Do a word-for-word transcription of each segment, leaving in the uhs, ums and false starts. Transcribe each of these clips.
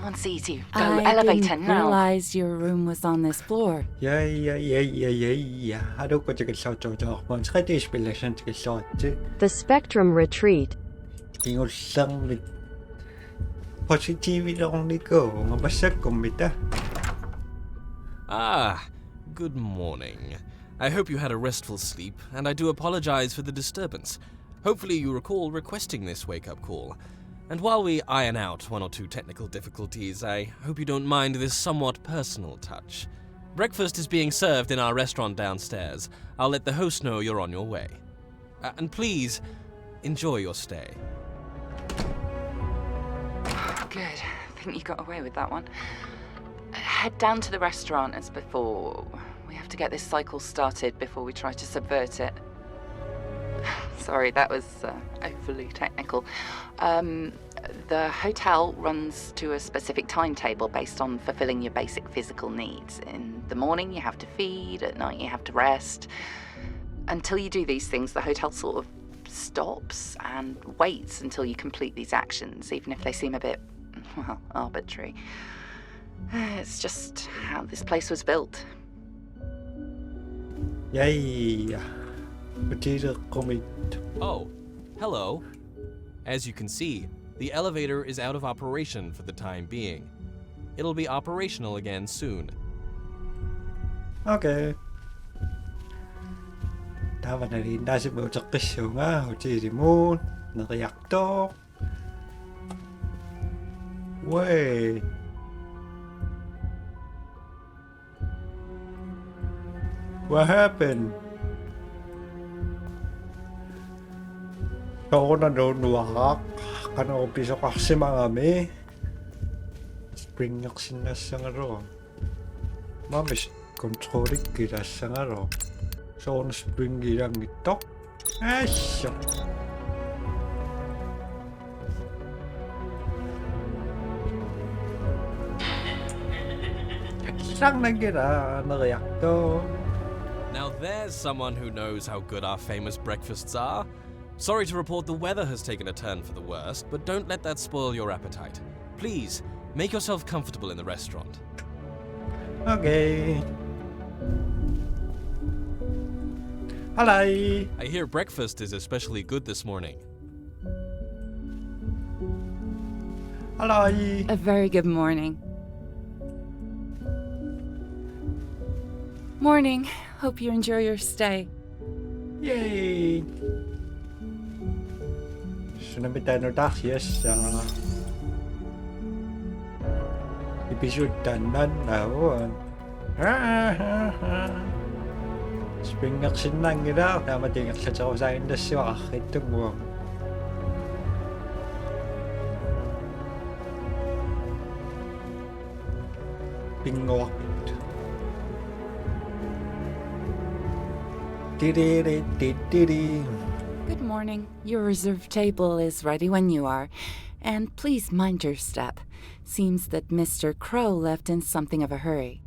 Can't see you. Go I elevator didn't now. Realize your room was on this floor. Ja, ja, ja, ja, ja, ja. Har du gået til kalsot, du har gået til kalsot, du har gået til kalsot. The Spectrum Retreat. Kingullermik. Positiivilerunikuuvunga, massakkummita. Ah, good morning. I hope you had a restful sleep, and I do apologize for the disturbance. Hopefully, you recall requesting this wake up call. And while we iron out one or two technical difficulties, I hope you don't mind this somewhat personal touch. Breakfast is being served in our restaurant downstairs. I'll let the host know you're on your way. Uh, and please, enjoy your stay. Good. I think you got away with that one. Head down to the restaurant as before. We have to get this cycle started before we try to subvert it. Sorry, that was uh, overly technical. Um, the hotel runs to a specific timetable based on fulfilling your basic physical needs. In the morning, you have to feed, at night, you have to rest. Until you do these things, the hotel sort of stops and waits until you complete these actions, even if they seem a bit, well, arbitrary. It's just how this place was built. Ja, ja. Hotelleqqumit. Oh, hello. As you can see, the elevator is out of operation for the time being. It'll be operational again soon. Okay. Taava nalinnaasimuuteqqissuunga hotellimuut, neriartooq. Wait. What happened? Sooruna nuunuaraq, qanoq pisoqarsimagami. Springersinnaassagaluaruma. Mamis controlikkilassagaluaruma. Sooruna springilanngittoq. Assut. Sarnanngilaq neriartooq. Now there's someone who knows how good our famous breakfasts are. Sorry to report the weather has taken a turn for the worst, but don't let that spoil your appetite. Please, make yourself comfortable in the restaurant. Okay. Hello. I hear breakfast is especially good this morning. Hello. A very good morning. Morning. Hope you enjoy your stay. Yay. Sunamita no taxias. Episode taanna. Springersinnaanngilaq, taama ingerlaterusaaginnassuara arriitsunnguaq. Pinnguarput. Tidiri, tidiri. Good morning. Your reserved table is ready when you are. And please mind your step. Seems that Mister Crow left in something of a hurry.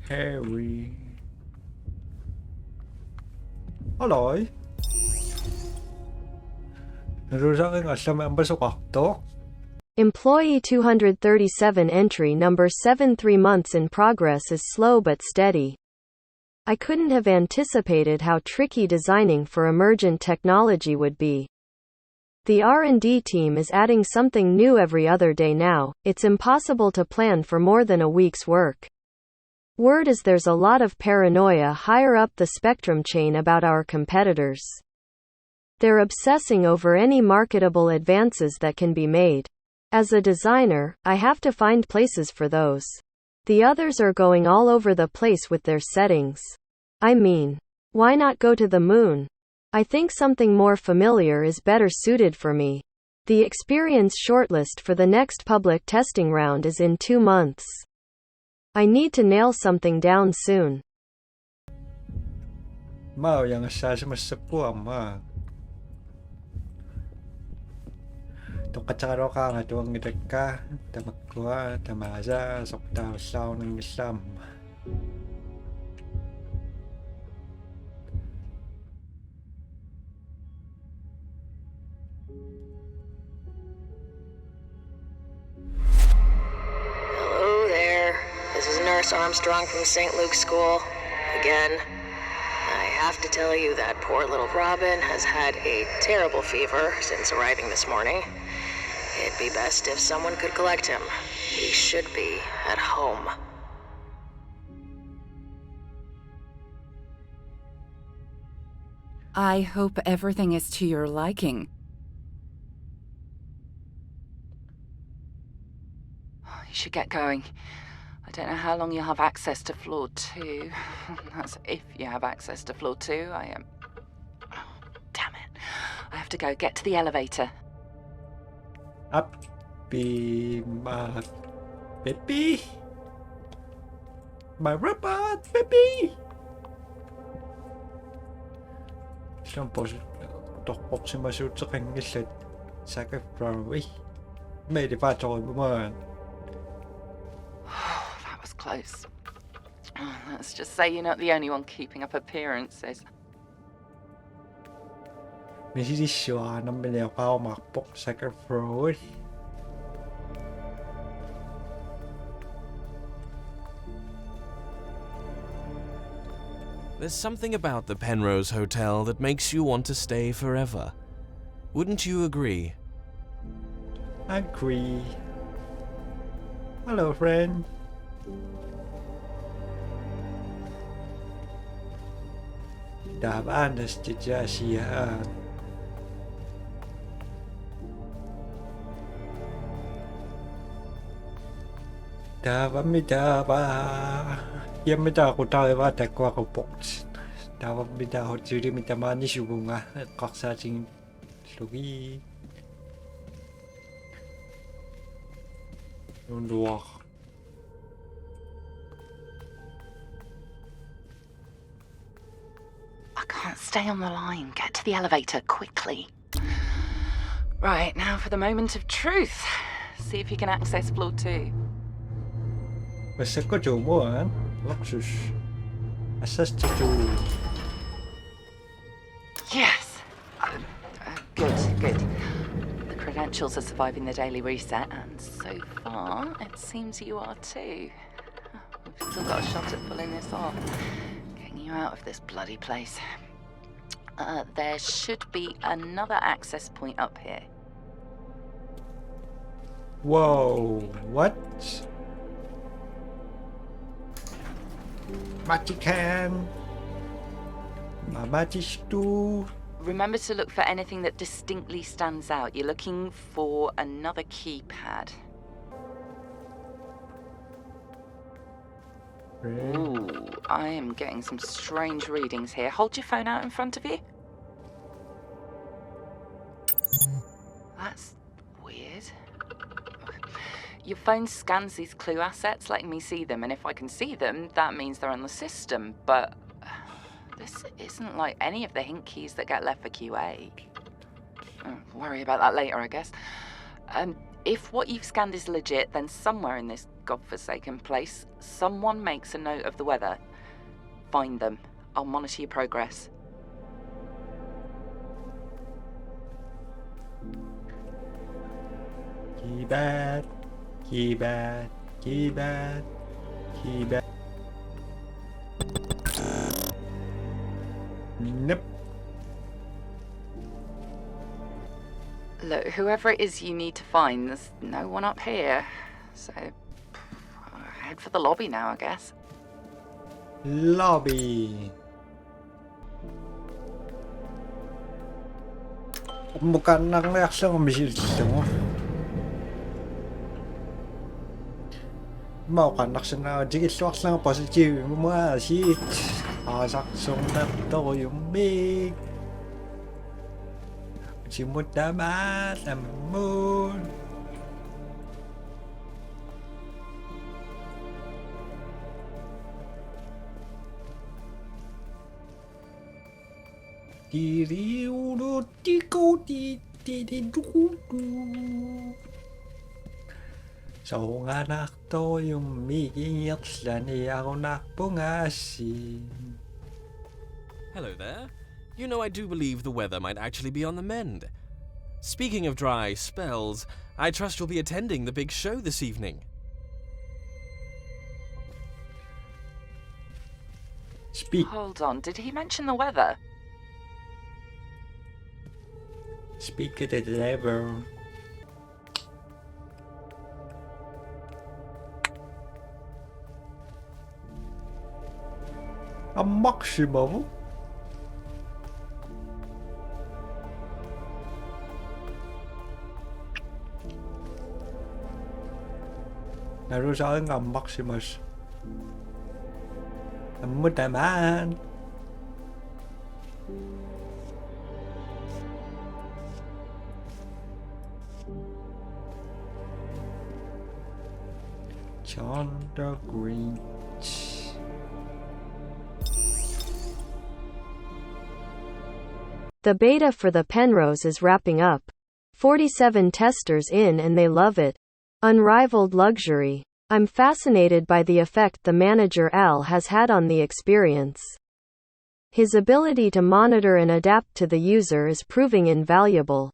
Harry. Hello. Nalusaringa allami ampasoqartoq. Employee two hundred thirty-seven, entry number seven. Three months in progress is slow but steady. I couldn't have anticipated how tricky designing for emergent technology would be. The R and D team is adding something new every other day now. It's impossible to plan for more than a week's work. Word is there's a lot of paranoia higher up the spectrum chain about our competitors. They're obsessing over any marketable advances that can be made. As a designer, I have to find places for those. The others are going all over the place with their settings. I mean, why not go to the moon? I think something more familiar is better suited for me. The experience shortlist for the next public testing round is in two months. I need to nail something down soon. Maa ujangassaasimassappunga aamma. Toqqateqaruaqaanga tuanngitakka tamakkua tamaasa soqutaavallaarunanngillat aamma. Armstrong from Saint Luke's School. Again. I have to tell you that poor little Robin has had a terrible fever since arriving this morning. It'd be best if someone could collect him. He should be at home. I hope everything is to your liking. You should get going. I don't know how long you'll have access to floor two. That's if you have access to floor two. I am. Oh, damn it. I have to go. Get to the elevator. Up be my baby. My robot baby. Som på torporsimasuuteqanngillat. Saga Frowe. Med det bare tog på mig. That was close. Oh, let's just say you're not the only one keeping up appearances. Misissuaanarmini oqarumaarpoq Saga Frowe. There's something about the Penrose Hotel that makes you want to stay forever. Wouldn't you agree? Agree. Hello, friend. Taava Anders titiasia. Taavami taava. Iammi taava qutariva takuaqupoq. Taavami taava hotelimi tamaani suvunga eqqarsaatiginngilagut. Unduaq. I can't stay on the line. Get to the elevator quickly. Right, now for the moment of truth. See if you can access floor two. Massakkut tuumuan. Luksus. Assastikuu. Yes. Uh, uh, good, good. The credentials are surviving the daily reset, and so far, it seems you are too. We've still got a shot at pulling this off. Getting you out of this bloody place. Uh, there should be another access point up here. Whoa, what? Vatican. Mamatistu. Remember to look for anything that distinctly stands out. You're looking for another keypad. Ooh, I am getting some strange readings here. Hold your phone out in front of you. That's weird. Your phone scans these clue assets, letting me see them, and if I can see them, that means they're on the system, but this isn't like any of the hint keys that get left for Q A. Oh, worry about that later, I guess. Um, if what you've scanned is legit, then somewhere in this godforsaken place, someone makes a note of the weather. Find them. I'll monitor your progress. Keypad, keypad, keypad, keypad. Nope. Look, whoever it is you need to find, there's no one up here. So, head for the lobby now, I guess. Lobby. Mukannarniarlugu misillugu. Mauqannarsinnaavatigilluarlugu positive muaasiit. Aasarsornartorujummik. Simuttaamaat ammuun. Tiriulutikuti tiridukutu. Soorunartorujummik ingerlaniarunarpungaasiit. Hello there. You know, I do believe the weather might actually be on the mend. Speaking of dry spells, I trust you'll be attending the big show this evening. Speak. Hold on, did he mention the weather? Speak to the driver. Ammarsimavoq. Nalusaringa ammarsimas. Ammut tamaan. John the Grinch. The beta for the Penrose is wrapping up. Forty-seven testers in and they love it. Unrivaled luxury. I'm fascinated by the effect the manager Al has had on the experience. His ability to monitor and adapt to the user is proving invaluable.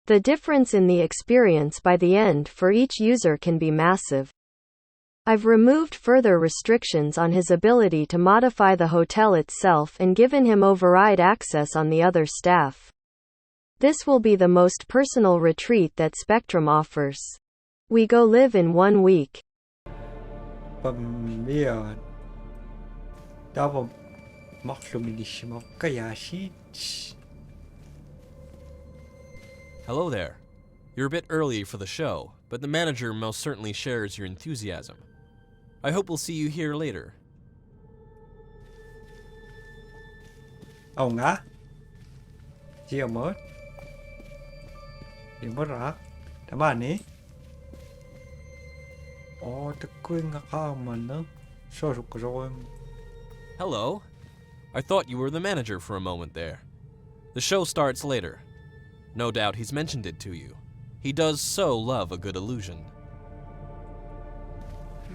The difference in the experience by the end for each user can be massive. I've removed further restrictions on his ability to modify the hotel itself and given him override access on the other staff. This will be the most personal retreat that Spectrum offers. We go live in one week. Pamia. Tava marlumik inissimavoq, kajaasiit. Hello there. You're a bit early for the show, but the manager most certainly shares your enthusiasm. I hope we'll see you here later. Aunga. Siamo. Imura. Tamani. Oh, takuinga kamana. Sosukusoin. Hello. I thought you were the manager for a moment there. The show starts later. No doubt he's mentioned it to you. He does so love a good illusion.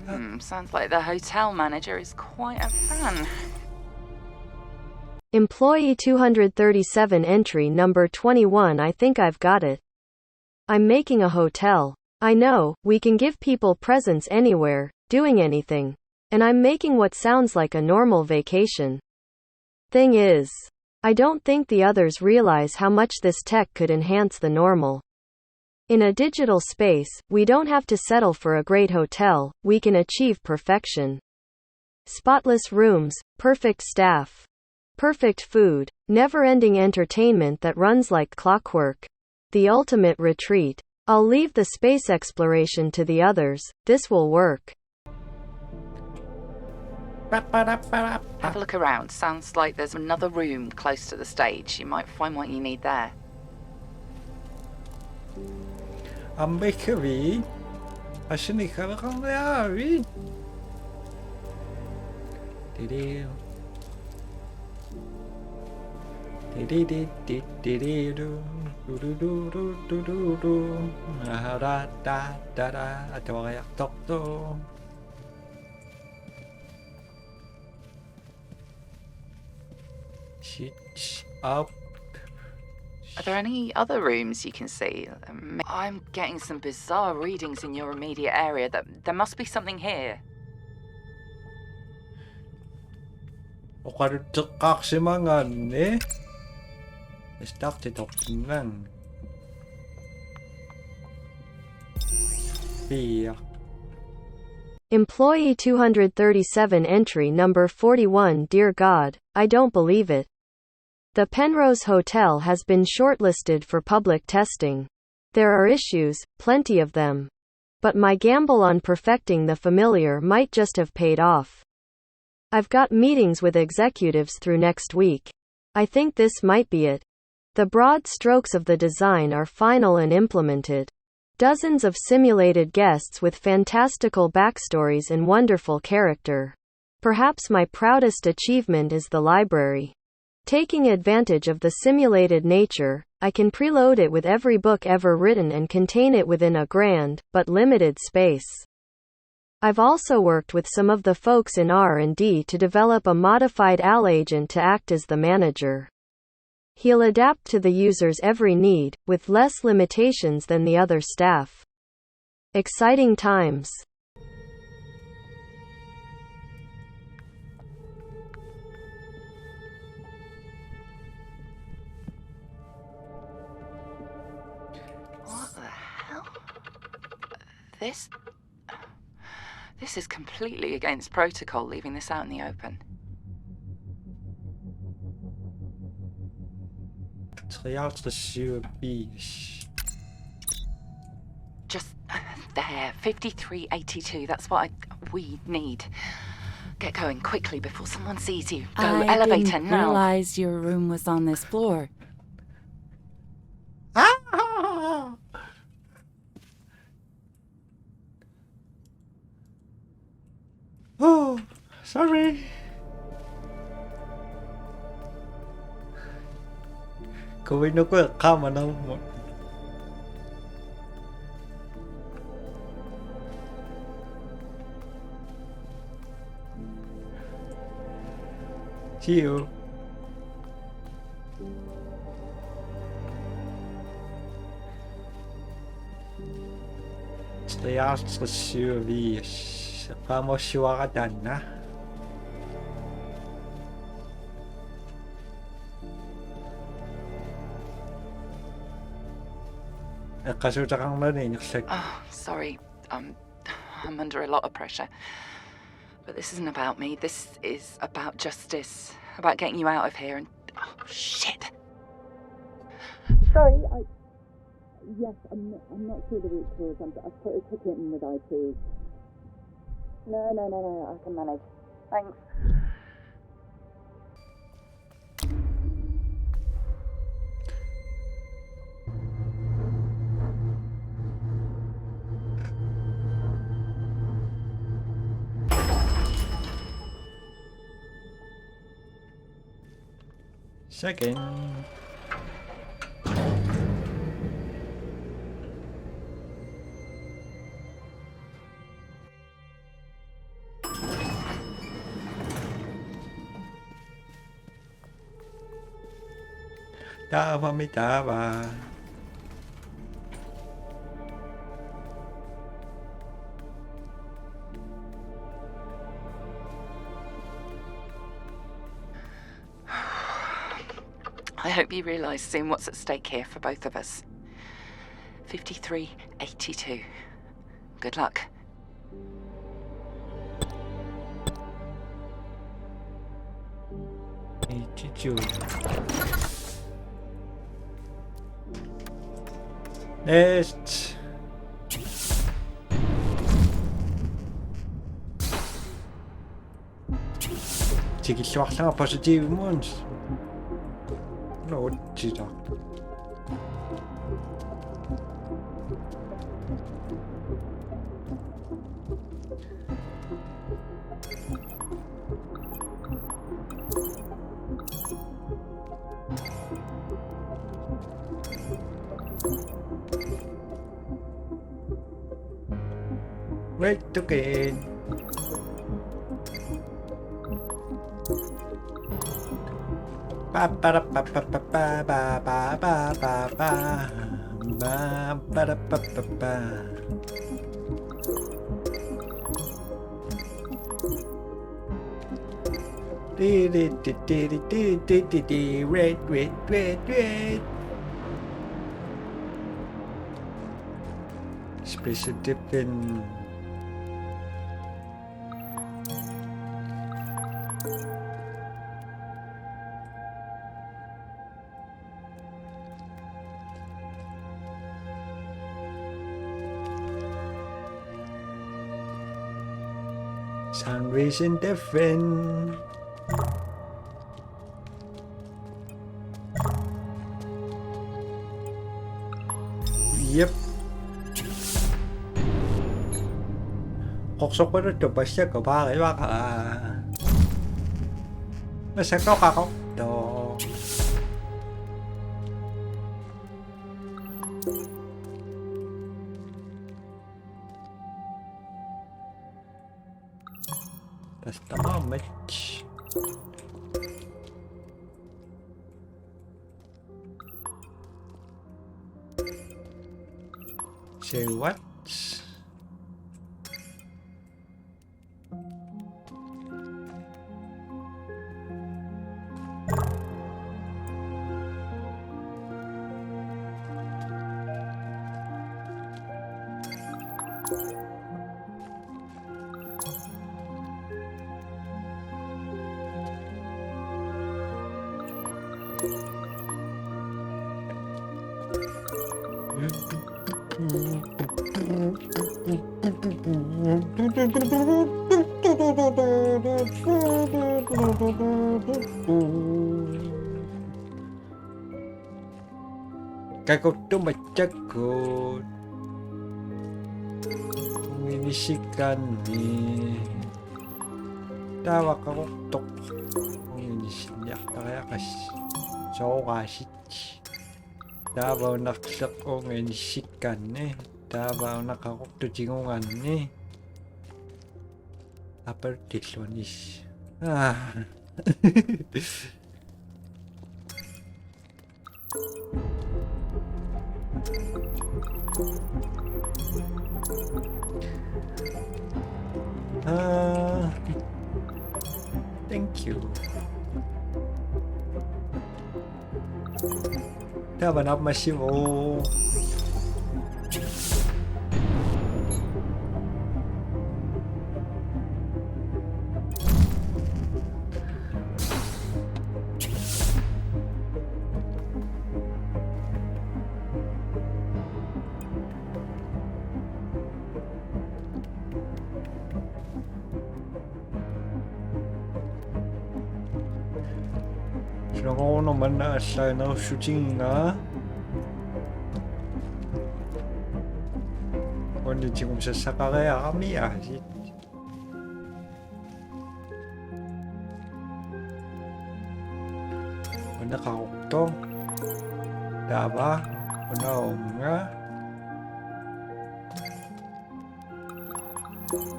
Hmm, sounds like the hotel manager is quite a fan. Employee two hundred thirty-seven, entry number twenty-one. I think I've got it. I'm making a hotel. I know, we can give people presents anywhere, doing anything. And I'm making what sounds like a normal vacation. Thing is, I don't think the others realize how much this tech could enhance the normal. In a digital space, we don't have to settle for a great hotel, we can achieve perfection. Spotless rooms, perfect staff, perfect food, never-ending entertainment that runs like clockwork. The ultimate retreat. I'll leave the space exploration to the others, this will work. Have a look around. Sounds like there's another room close to the stage. You might find what you need there. Ambekavit. Asini kavakam yavi. Didi. Didi-di-di-di-di-do. Du-du-du-du-du-du-du. Aha, da, da, da, da. Atuariartortoq. Shit up. Are there any other rooms you can see? Um, I'm getting some bizarre readings in your immediate area. There, there must be something here. Oqalutseqqaarsimangaanni. Start it up. Pia. Employee two hundred thirty-seven, entry number forty-one. Dear God, I don't believe it. The Penrose Hotel has been shortlisted for public testing. There are issues, plenty of them. But my gamble on perfecting the familiar might just have paid off. I've got meetings with executives through next week. I think this might be it. The broad strokes of the design are final and implemented. Dozens of simulated guests with fantastical backstories and wonderful character. Perhaps my proudest achievement is the library. Taking advantage of the simulated nature, I can preload it with every book ever written and contain it within a grand, but limited space. I've also worked with some of the folks in R and D to develop a modified Al agent to act as the manager. He'll adapt to the user's every need, with less limitations than the other staff. Exciting times. This, this is completely against protocol, leaving this out in the open. Treoghalvtreds syvogfirs. Just there, fifty-three eighty-two. That's what I, we need. Get going quickly before someone sees you. Go, I elevator didn't now. Realize your room was on this floor. Ah! Oh, sorry. Kuinuku eqqaamanermut. See you. Treoghalvtreds syvogfirs. Eqqaamassuara taanna. Eqqaasuteqarnani ingerlak. Oh, sorry. Um, I'm under a lot of pressure. But this isn't about me. This is about justice. About getting you out of here and, oh, shit. Sorry, I, yes, I'm, I'm not sure the root cause. I'm, I've put a ticket in with I T. No, no, no, no, I can manage. Thanks. Second. Taavami taava. I hope you realise soon what's at stake here for both of us. Fifty-three eighty-two. Good luck. Eighty-two. Next. Tikilluarlunga positive ones. Nuutsita. Wait to gain. Ba, ba, da, ba, ba, ba. Di, di, di, di, di, di, di, di, di, red, red, red, red. Special defense. Sound reason different. Yep. Qoqsoqqaluttup passakka paarivara. Massakkut qaqortoq. Tassa tamaat. Say what? Kakuttumattakkut. Ungenissikkanni. Taava qaqortoq. Ungenissinniartariaqassi. Sooraassit. Taava unaqleq ungenissikkanni. Taava una qaqortoq tiguganni. Apertilluanis. Ah. Ah, thank you. Taava naammassivoq. Soorunami manna allaanerussutiginnga. Uani tigummisassaqariarami aasiit. Una qaqortoq. Taava una uunga.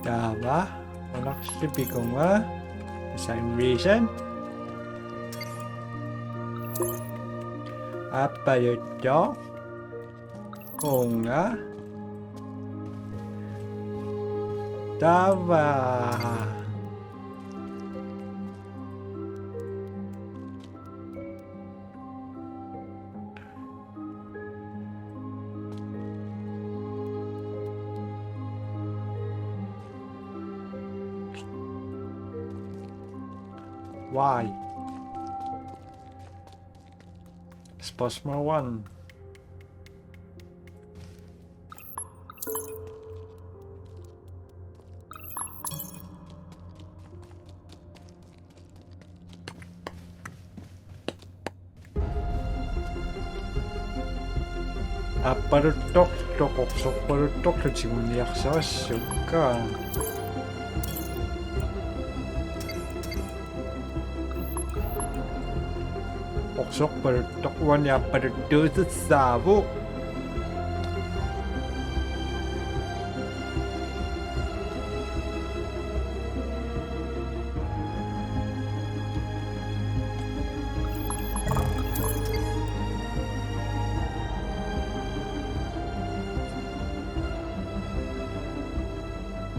Taava unaqleq pikunga. Same reason. Apertilluanis. Uunga. Taava. Why? Spørgsmål one. Aappaluttortoq, qorsorpaluttortoq tiguniarsarassukka. Qorsorpaluttoq uani aappaluttuusussaavoq.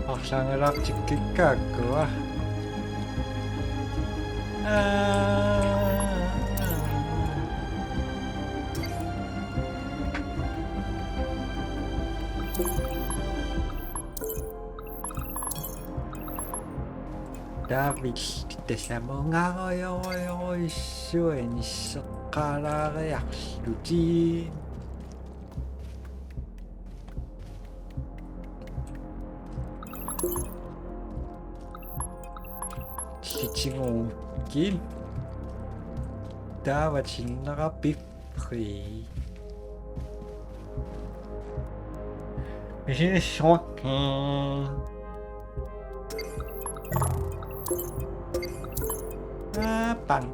Arlaanngallaartikkikka aakkua. Aa. Taava tassamungaarujorujorujussuaq inisseqqaalaariarlutit. Tigukkit. Taava sinnera piffri. Isinissooq. Aappaaq.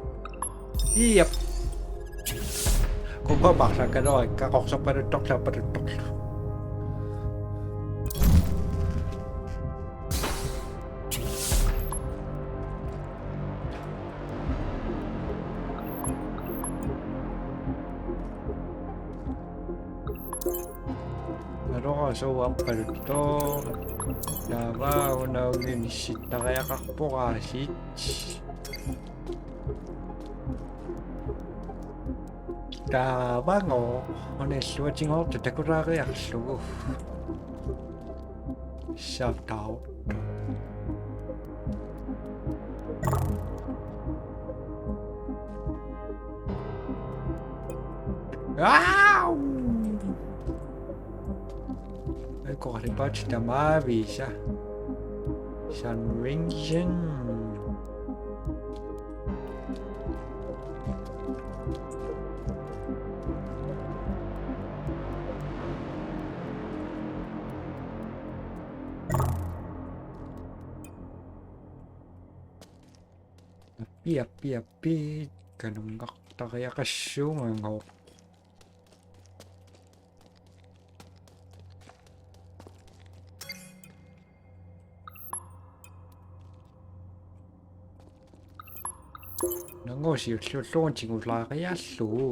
Iap. Kukkua paarlaakkaluarikka, qorsorpaluttorlu aappaluttorlu. Alora sooq aappaluttoq. Taava una ungenisseqqaariaqarpoq aasiit. Taavagooq una illuatigoortoq takulaariarlugu. Shout out. Au! Ai, koripaat tamaavisa. Sunration. Appi, appi, appi. Kanunngartariaqassuunngooq. Nangooq siulliullugu tigulaariarlugu.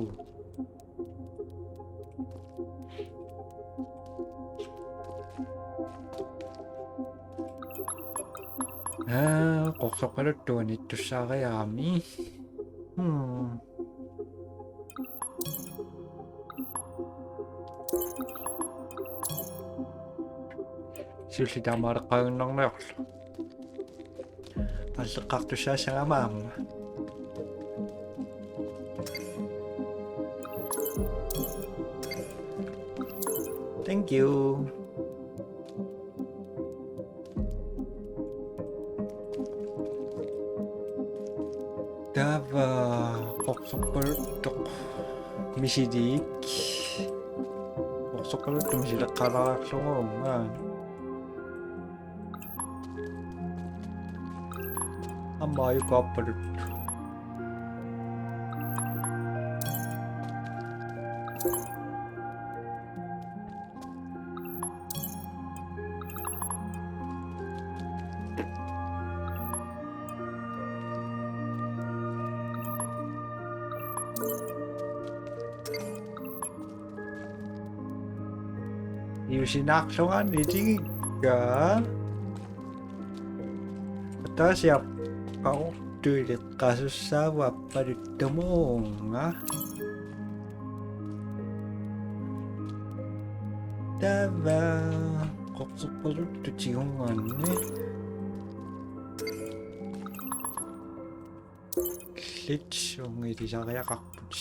Aa, qorsorpaluttunik tussaariarami. Hmm. Siulliit taamaaleqqaannarniarlugu. Aalleqqaartussaassagama aamma. Thank you. Taava qorsorpaluttoq misiliik. Qorsorpaluttoq misileqqaalaarlugu aamma. Aamma ajukaappaluttut. Iusinaarlunga nitigikka. Ataasiarpaquttuileqqasussaavappaluttoq muunga. Taava qorsorpaluttoq tigunngaanni. Litsuunngilaq ilisariaqarput.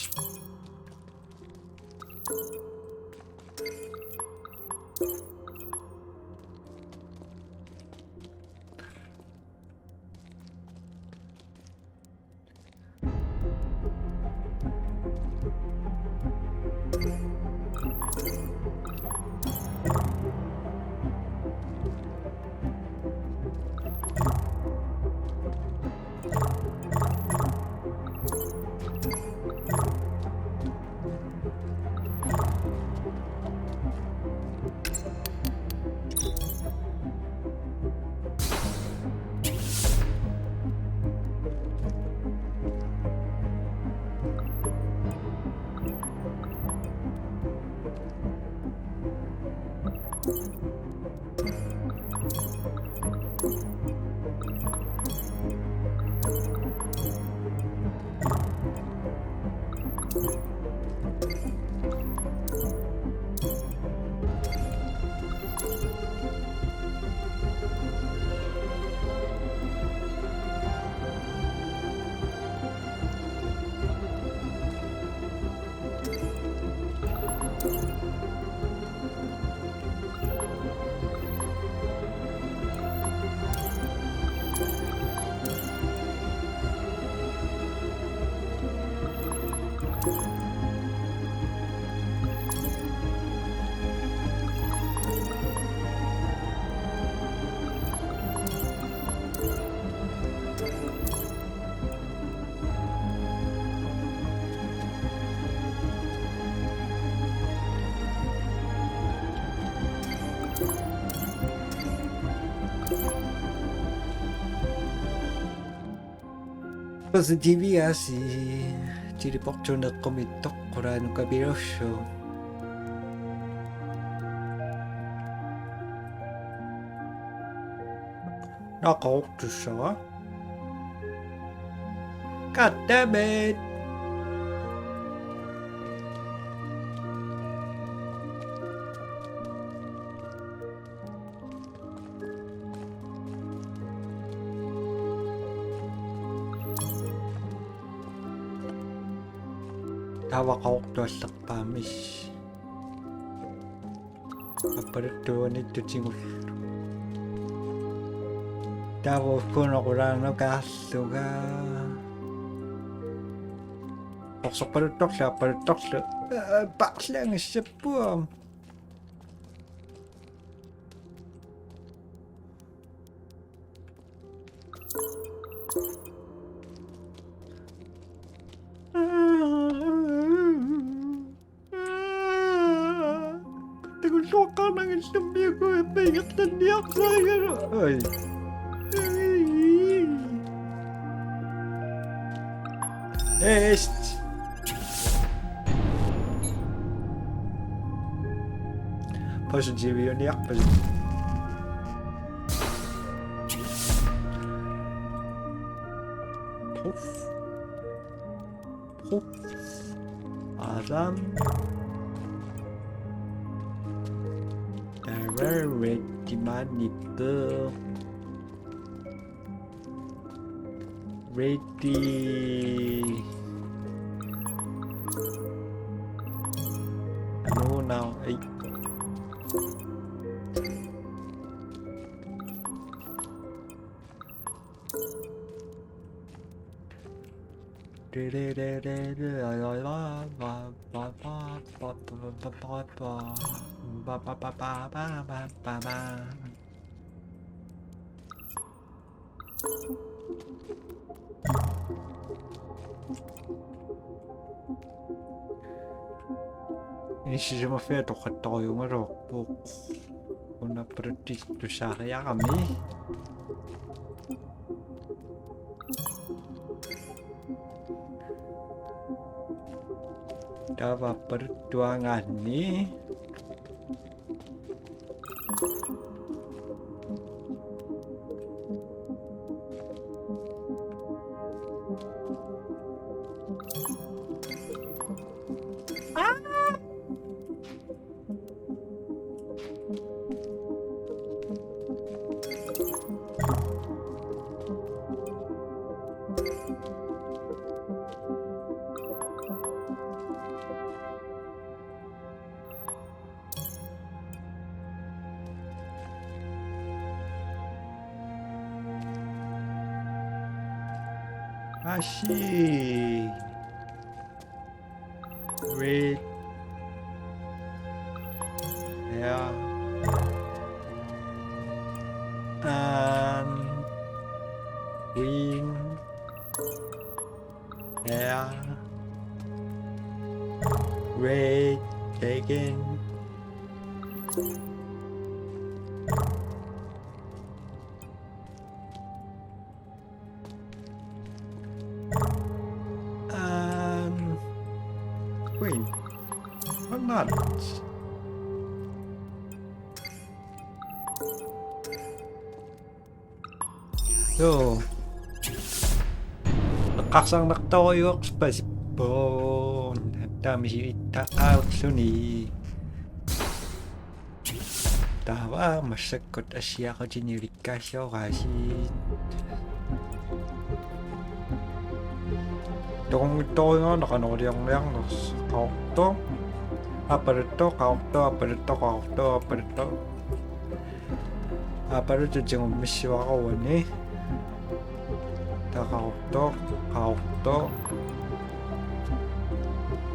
Positive asi. Teleportiuneqqumittoq qulaanut kapilussuuq. Naqortussava. God damn it! Taava qaqortuallerpaamik. Appaluttuaniittutigullu. Taava ukkunoqulaanoqaarluga. Orsorpaluttorlu, appaluttorlu. Aa, paarlaangassappuam. Tagulluaqqaarnangillummiuku eppa ingerlanniarsaagalu. Ai. Est. Positiviuniarpasi. Puff. Puff. Adam. Taava ready manippu. Ready. No, now, eight. Inissisimaffiga toqqattorujugaluarpoq. Una appaluttussariarami. Taava appaluttuagaanni. Ashi. Red. Yeah. And green. Yeah. Red. Taken. Um, wait. I'm not. So, eqqarsarnartorujuarpasippoq. Taamisi itta aalluni. Taava massakkut assiaqutini ulikkaassuaraasiit. Toqunngitsorujuuvoq qanoq iliorniarnersoq. Qaqortoq. Appaluttoq, qaqortoq, appaluttoq, qaqortoq, appaluttoq. Appaluttoq tigummissuaruani. Taava qaqortoq, qaqortoq.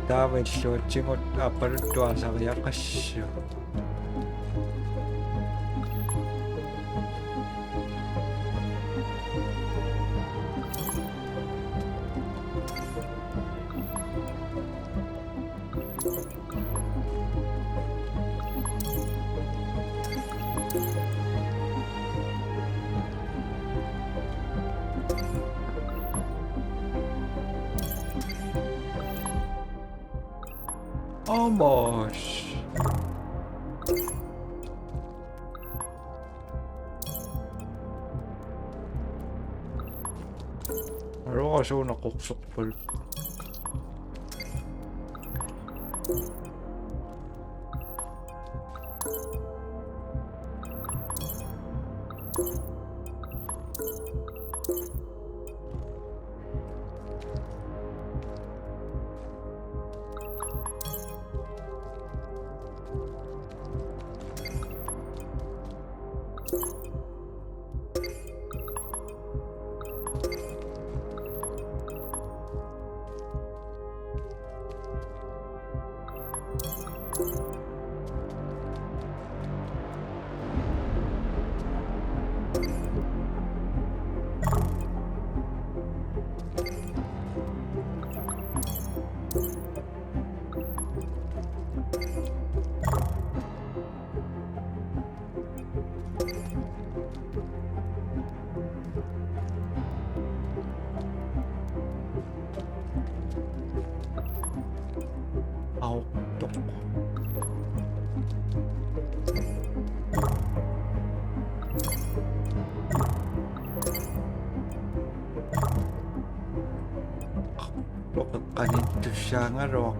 Taava illuatsigut appaluttuaasariaqassaaq. Almost. Aruasuuna qursorpal. Sangaro.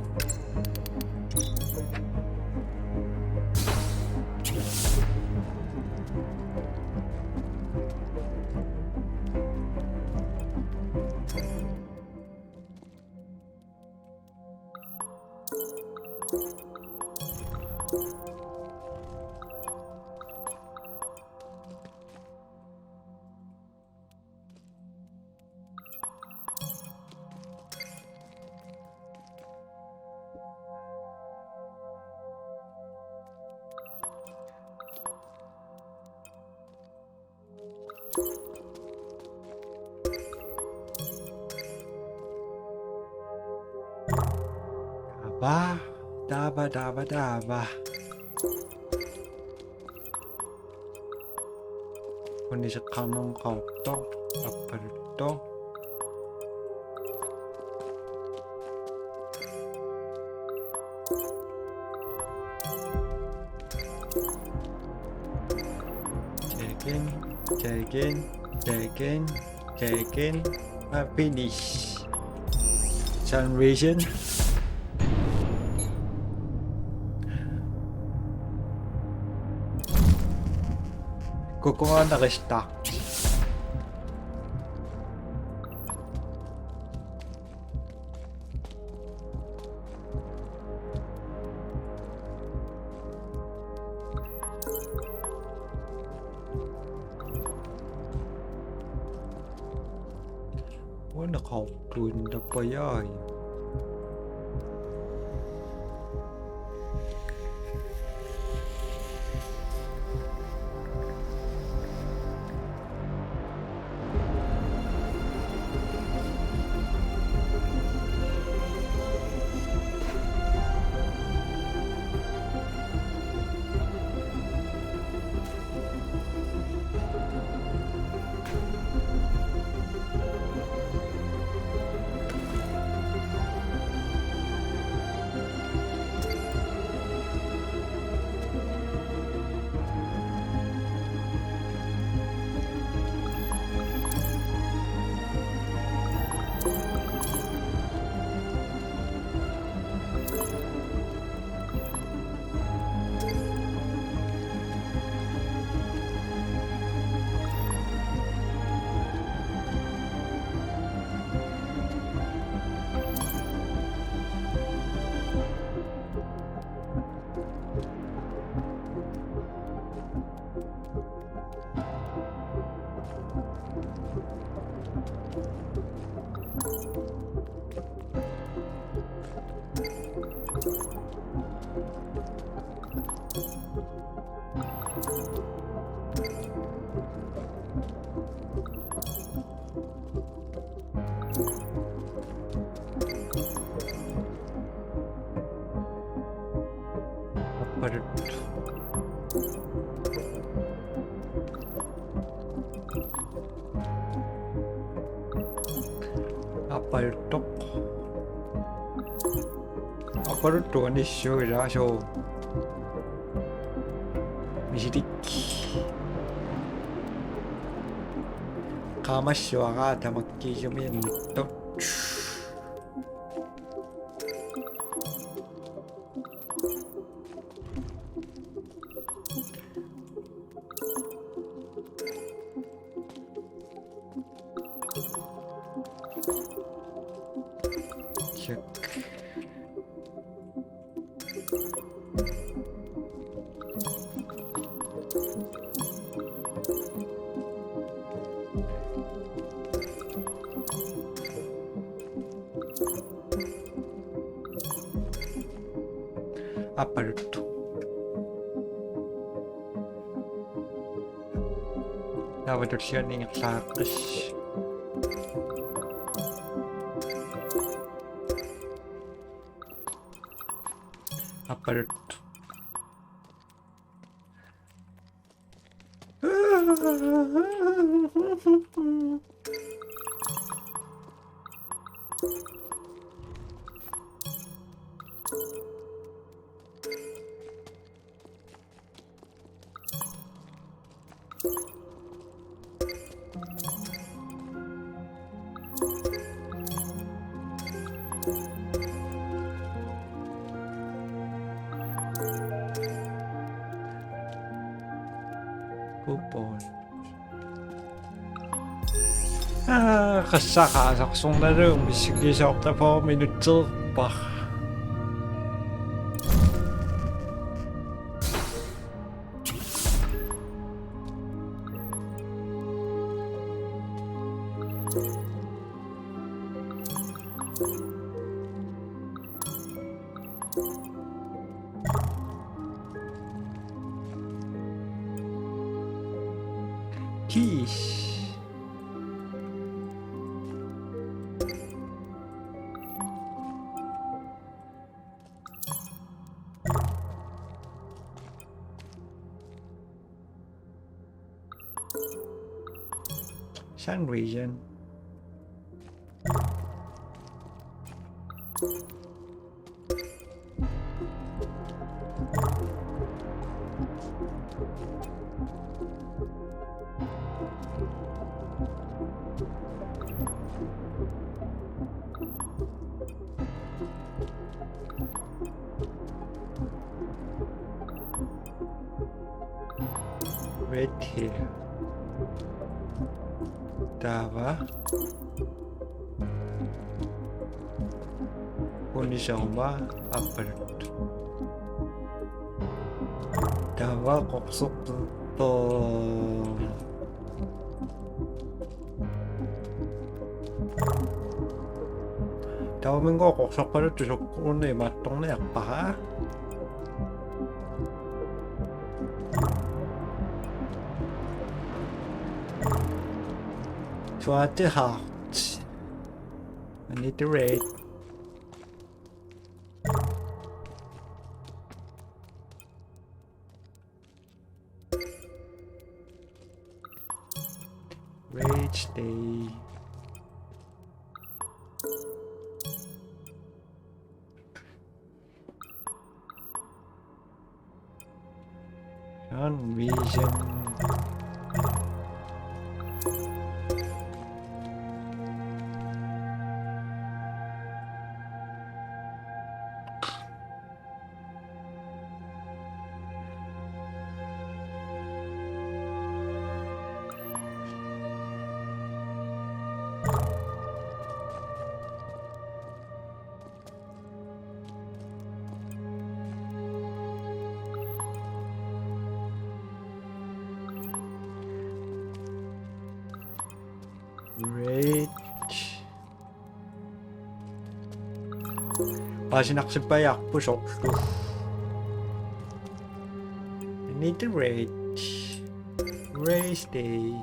Taava, taava, taava, taava. Uniseqqaarneq qaartoq, appaluttoq. Tagging, tagging, tagging, tagging. Ah, finish. Sun Vision. Kukungaanarista. Una qaartuinnarpajai. Apparut. Apparuttoq. Apparuttoq anissuilaasoo. Misilik. Qaamassuara tamakkiisumik annertoq. Check. Apparut. Taava tulliani ingerlaqqis. Apparut. Aa, qassaqaasarsornalu missingisoortapoo minutseerpar. Kiish. Sun Vision. Red Hill. Taava. Unisoorma aappaluttoq. Taava qorsortortoq. Taava mingo qorsorpaluttoq soorunami imaattorniarpara. Try too hard. I need to raid. Rage Day. Sun Vision. Great. Paasinarsippaajarput soorlu. I need to raid. Race day.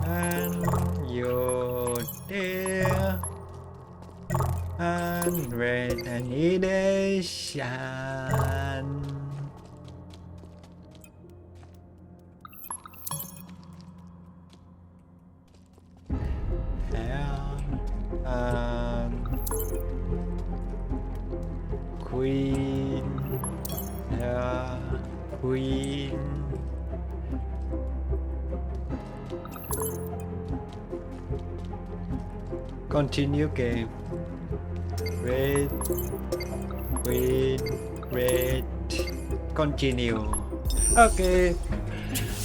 And you're there. And red and it is shine. And, and queen. Yeah, queen. Continue game. Red, queen, red, continue. Okay.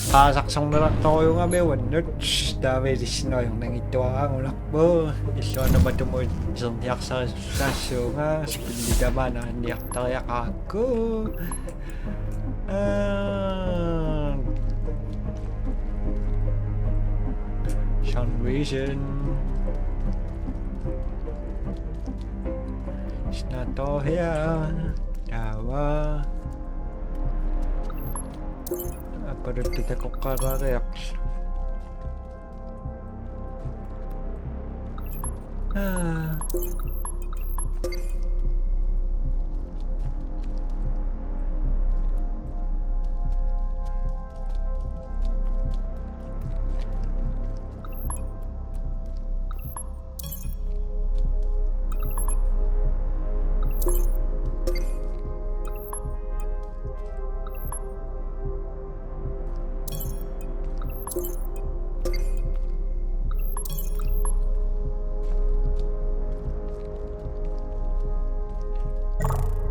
Paasarsornerartorujugami uannut taava ilissinnuiornanngitsuaraangularput. Illuanut matumuit iserniarsarissuussaassuunga spilli tamaana anniartariaqarakku. Ah. Sun Vision. It's not all here. Taava. Aappaluttoq takoqqaalaariarlugu. Ah.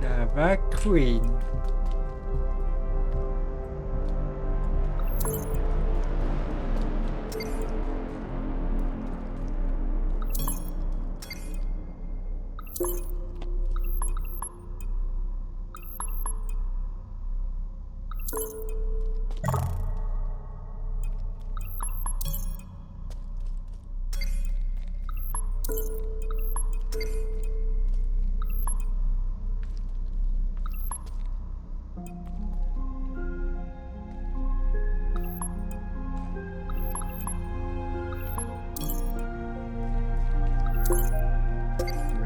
Taava queen.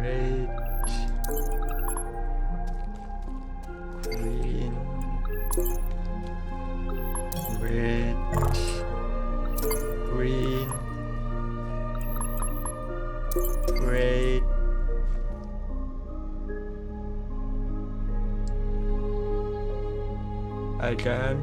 Red, green, red, green, red. Again.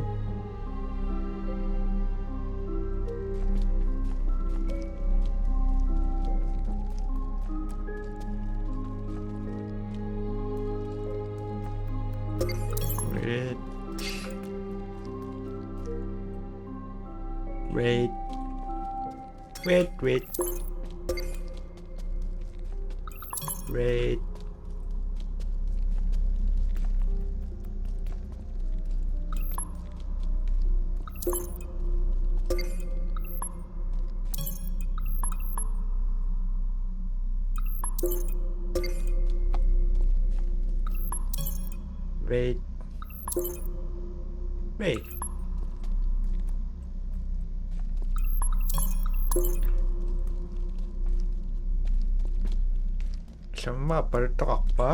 Red. Red. Red, red. Red. Red. Red. Samma appaluttoqarpa?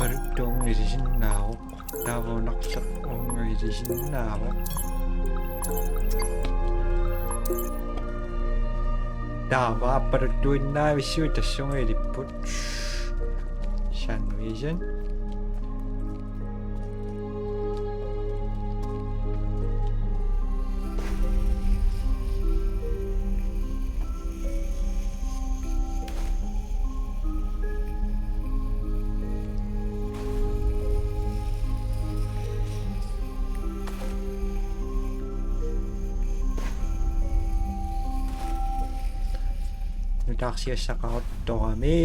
Appaluttuunngilaq isinnaavoq. Taava una qisaq uunga ilisinnaavoq. Taava appaluttuinnavissui tassunga ilipput. Sandwichen. Nutaarsiassaqaruttorami.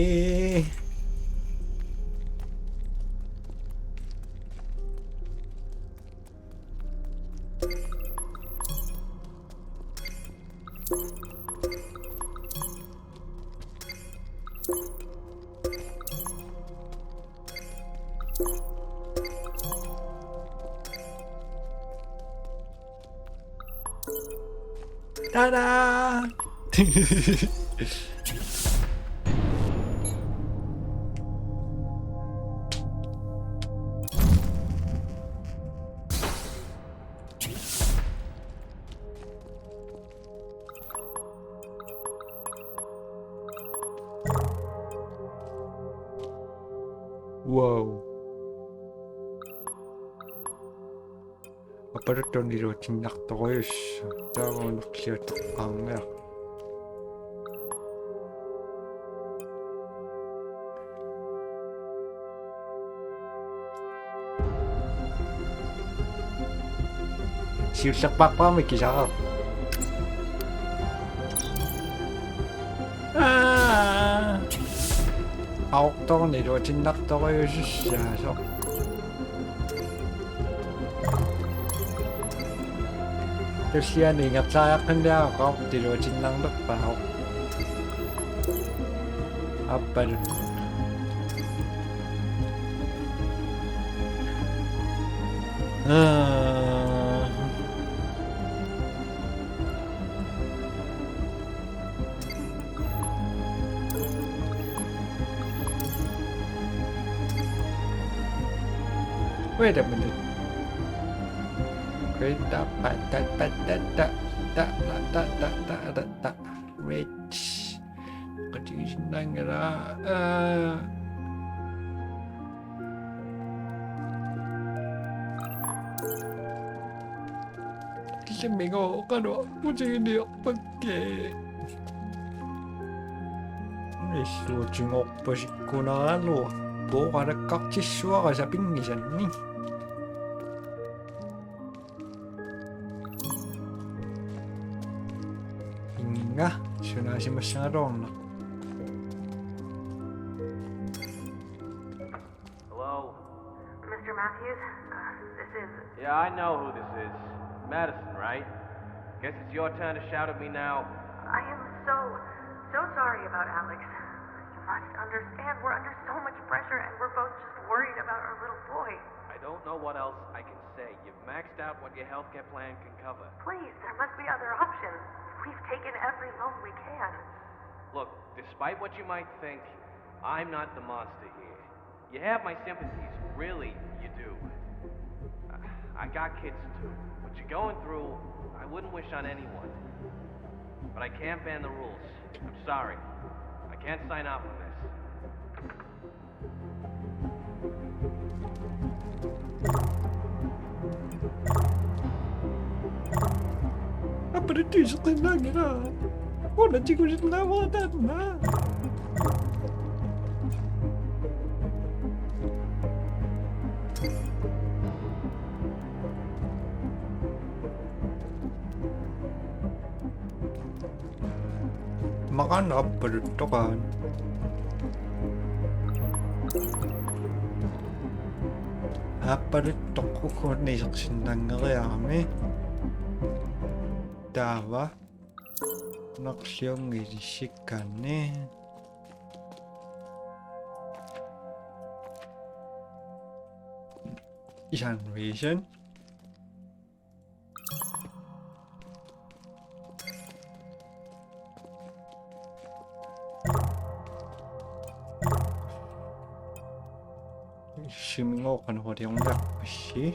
Ta-da! Wow. Appaluttuuneq iluatinnartorujussuuvoq. Taava una qisaq toqqaannaq. Siullerpaarpaamik kisaraq. Aa. Aortorneq iluatinnartorujussuusoq. Tulliani ingerlariaqqinniaraqaaq iluatinnarnerpaaq. Appalu. Aa. Wait a minute. Wait a minute. Wait. Qatigisinnaanngilaq. Aa. Illimmigo qanoq utiginiarpakkit. Issuutigorpasikkunaraluarpoq oqalakkartissuara sapinngisannik. Inga, sunaasimassagaluarnaq. Hello? Mister Matthews, uh, this is... Yeah, I know who this is. Madison, right? Guess it's your turn to shout at me now. I am so, so sorry about Alex. You must understand, we're under so much pressure, and we're both just worried about our little boy. I don't know what else I can say. You've maxed out what your healthcare plan can cover. Please, there must be other options. We've taken every loan we can. Look, despite what you might think, I'm not the monster here. You have my sympathies, really, you do. I, I got kids too. What you're going through, I wouldn't wish on anyone. But I can't bend the rules. I'm sorry. I can't sign off on this. Apparitusseqinnaanngilaq. Una tigulinnaavarataanna. Maqaannaq appaluttoqaat. Appaluttoq ukkunni isersinnaanngeriarami. Taava. Naqliunngilaq isikkanni. Isan vision. Siminngooq qanoq iliorniarpassi?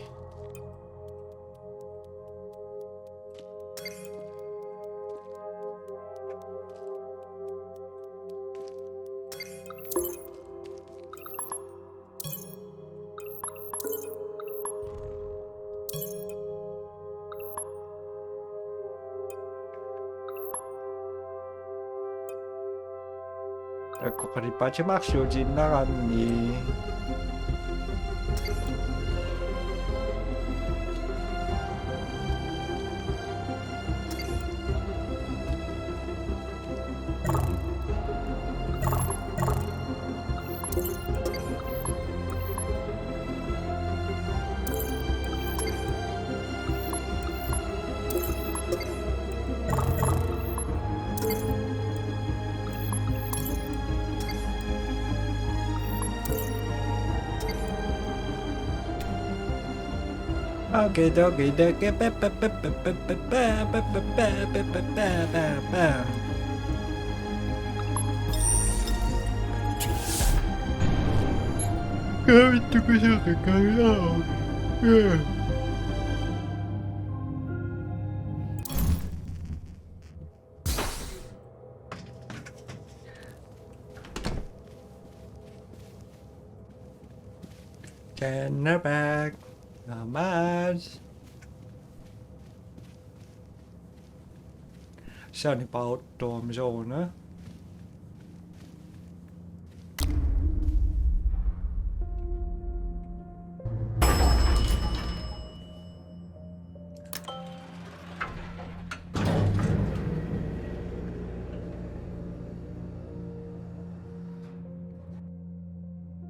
Takuuk qalipaatit marluutiinnarami. Okay, okay, okay. Kavittu kusuka kavia. Turn her back. Not much. Sani pauttoorami sooruna.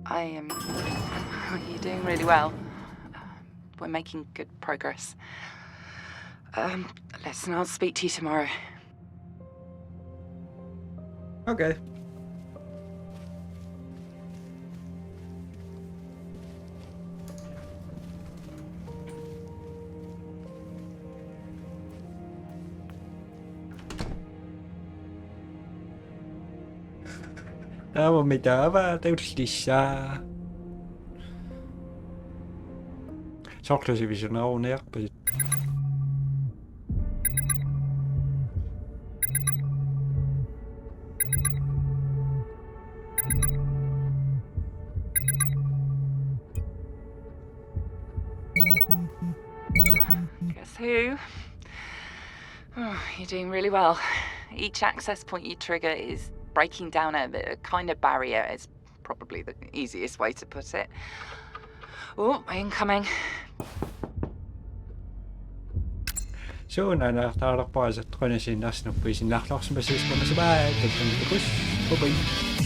I am. You're doing really well. We're making good progress. Um, listen, I'll speak to you tomorrow. Okay. Taavami taava tullissaa. Soorlu sivisunngorniarpasi. Guess who? Oh, you're doing really well. Each access point you trigger is Breaking down a, a kind of barrier is probably the easiest way to put it. Oh, incoming. Suuna naartaalerpaa sattoqanasiinnarsinuppi sinnaarluarsimasisqunasivaa takkun tukus. Bye bye.